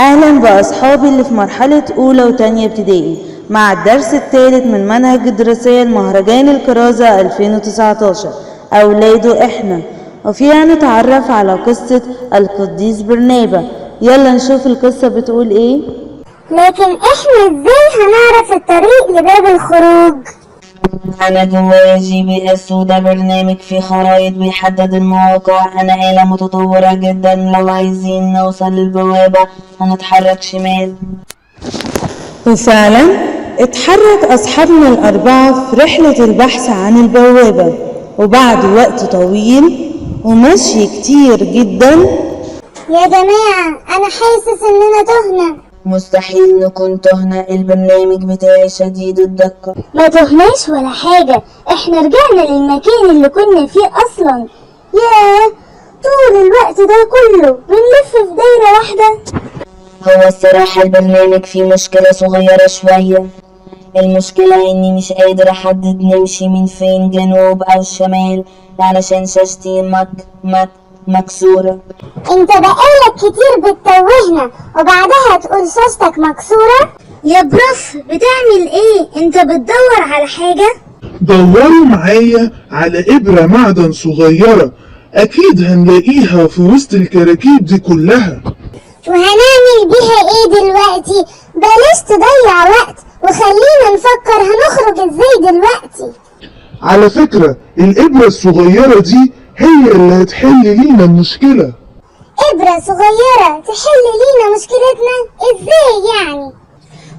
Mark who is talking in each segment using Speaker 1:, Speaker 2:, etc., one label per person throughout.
Speaker 1: أهلا بأصحابي اللي في مرحلة أولى وتانية ابتدائي مع الدرس الثالث من منهج الدراسية المهرجان الكرازة 2019 أولاده إحنا، وفيها نتعرف على قصة القديس برنابا. يلا نشوف القصة بتقول إيه.
Speaker 2: لكن احنا ازاي هنعرف الطريق لباب الخروج؟
Speaker 3: أنا جوايا GPS وده برنامج فيه خرايط بيحدد المواقع. أنا آلة متطورة جدا، لو عايزين نوصل للبوابة هنتحرك شمال.
Speaker 1: وفعلا اتحرك أصحابنا الأربعة في رحلة البحث عن البوابة، وبعد وقت طويل ومشي كتير جدا.
Speaker 2: يا جماعة انا حاسس اننا تهنا.
Speaker 3: مستحيل نكون تهنا، البرنامج بتاعي شديد الدقة.
Speaker 2: ما تهناش ولا حاجة، احنا رجعنا للمكان اللي كنا فيه اصلا. ياه، طول الوقت ده كله بنلف في دايرة واحدة.
Speaker 3: هو الصراحة البرنامج فيه مشكلة صغيرة شوية. المشكلة إني مش قادر أحدد نمشي من فين، جنوب أو شمال، علشان شاشتي مك مك مكسورة.
Speaker 2: انت بقالك كتير بتتوهنا وبعدها تقول شاشتك مكسورة. يا بروف بتعمل ايه؟ انت بتدور على حاجة؟
Speaker 4: دوروا معايا على إبرة معدن صغيرة، أكيد هنلاقيها في وسط الكراكيب دي كلها.
Speaker 2: وهنعمل بيها ايه دلوقتي؟ بلاش تضيع وقت وخلينا نفكر هنخرج ازاي دلوقتي.
Speaker 4: على فكرة الإبرة الصغيرة دي هي اللي هتحل لينا المشكلة.
Speaker 2: إبرة صغيرة تحل لينا مشكلتنا ازاي يعني؟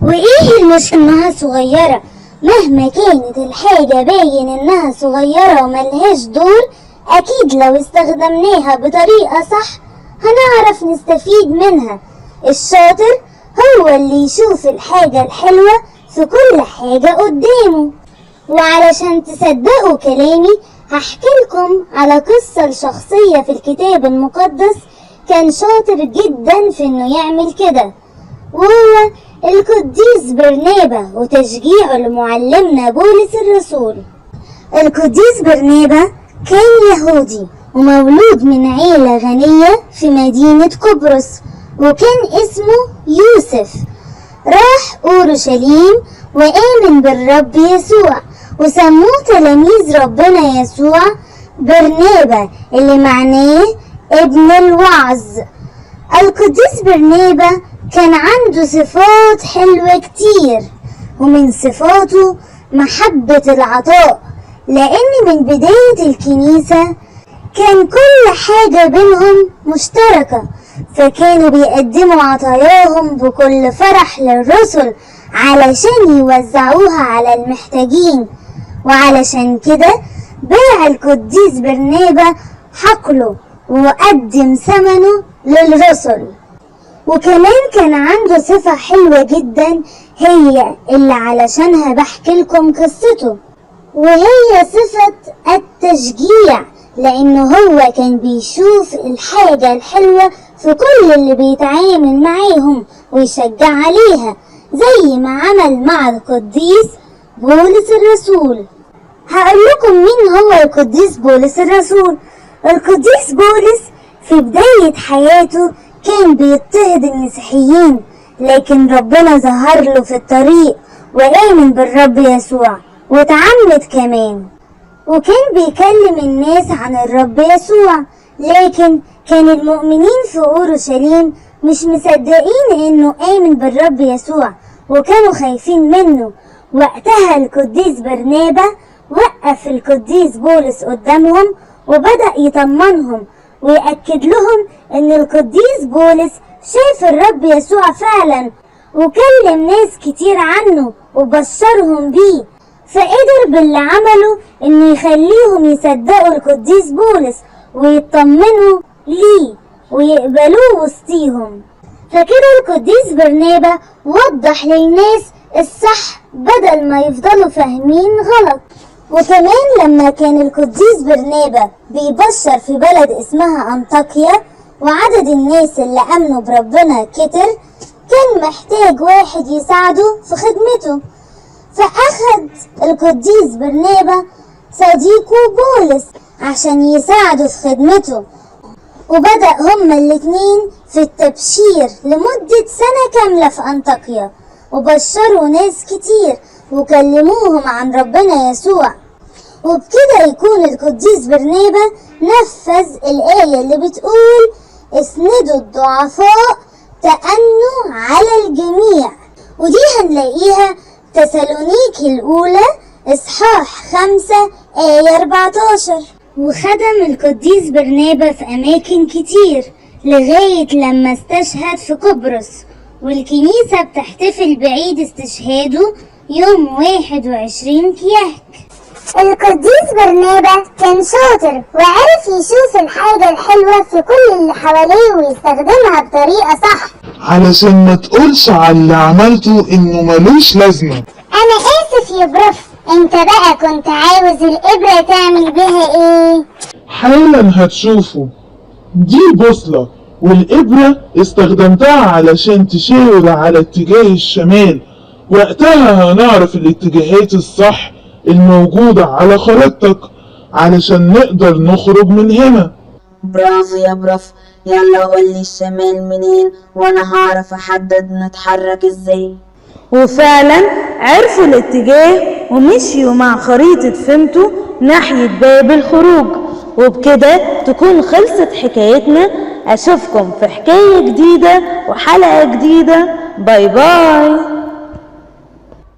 Speaker 2: وايه المشكلة انها صغيرة؟ مهما كانت الحاجة باين انها صغيرة وملهاش دور، اكيد لو استخدمناها بطريقة صح هنعرف نستفيد منها. الشاطر هو اللي يشوف الحاجة الحلوة في كل حاجة قدامه. وعلشان تصدقوا كلامي هحكي لكم على قصة لشخصية في الكتاب المقدس كان شاطر جدا في انه يعمل كده، وهو القديس برنابا وتشجيعه لمعلمنا بولس الرسول. القديس برنابا كان يهودي ومولود من عيلة غنية في مدينة قبرص، وكان اسمه يوسف. راح أورشليم وآمن بالرب يسوع، وسموه تلاميذ ربنا يسوع برنابا، اللي معناه ابن الوعظ. القديس برنابا كان عنده صفات حلوة كتير، ومن صفاته محبة العطاء، لأن من بداية الكنيسة كان كل حاجة بينهم مشتركة، فكانوا بيقدموا عطاياهم بكل فرح للرسل علشان يوزعوها على المحتاجين. وعلشان كده باع القديس برنابا حقله وقدم ثمنه للرسل. وكمان كان عنده صفة حلوة جدا هي اللي علشانها بحكي لكم قصته، وهي صفة التشجيع، لأنه هو كان بيشوف الحاجة الحلوة في كل اللي بيتعامل معاهم ويشجع عليها، زي ما عمل مع القديس بولس الرسول. هقول لكم مين هو القديس بولس الرسول. القديس بولس في بداية حياته كان بيضطهد المسيحيين، لكن ربنا ظهر له في الطريق وآمن بالرب يسوع واتعمد كمان، وكان بيكلم الناس عن الرب يسوع. لكن كان المؤمنين في أورشليم مش مصدقين إنه آمن بالرب يسوع، وكانوا خايفين منه. وقتها القديس برنابا وقف القديس بولس قدامهم وبدأ يطمنهم ويأكد لهم إن القديس بولس شاف الرب يسوع فعلا وكلم ناس كتير عنه وبشرهم بيه، فقدر باللي عمله إنه يخليهم يصدقوا القديس بولس ويطمنوا ليه ويقبلوه وسطيهم. فكده القديس برنابا وضح للناس الصح بدل ما يفضلوا فاهمين غلط. وكمان لما كان القديس برنابا بيبشر في بلد اسمها أنطاكيا وعدد الناس اللي آمنوا بربنا كتر، كان محتاج واحد يساعده في خدمته، فأخد القديس برنابا صديقه بولس عشان يساعده في خدمته، وبدأ هما الاتنين في التبشير لمدة سنة كاملة في أنطاكيا، وبشروا ناس كتير وكلموهم عن ربنا يسوع. وبكده يكون القديس برنابا نفذ الآية اللي بتقول اسندوا الضعفاء تأنوا على الجميع، ودي هنلاقيها تسالونيكي الأولى إصحاح 5 آية 14. وخدم القديس برنابا في أماكن كتير لغاية لما استشهد في قبرص، والكنيسة بتحتفل بعيد استشهاده يوم 21 كيهك. القديس برنابا كان شاطر وعرف يشوف الحاجة الحلوة في كل اللي حواليه ويستخدمها بطريقة صح،
Speaker 4: علشان ما تقولش على اللي عملته انه ملوش لازمة.
Speaker 2: أنا آسف يا بروف، انت بقى كنت عاوز الإبرة تعمل بيها ايه؟
Speaker 4: حالا هتشوفوا. دي بوصلة، والإبرة استخدمتها علشان تشاور على اتجاه الشمال، وقتها هنعرف الاتجاهات الصح الموجودة على خريطتك علشان نقدر نخرج من هنا.
Speaker 3: برافو يا بروف، يلا قولي الشمال منين وانا هعرف احدد نتحرك ازاي.
Speaker 1: وفعلا عرفوا الاتجاه ومشيوا مع خريطة فيمتو ناحية باب الخروج. وبكده تكون خلصت حكايتنا. أشوفكم في حكاية جديدة وحلقة جديدة. bye bye.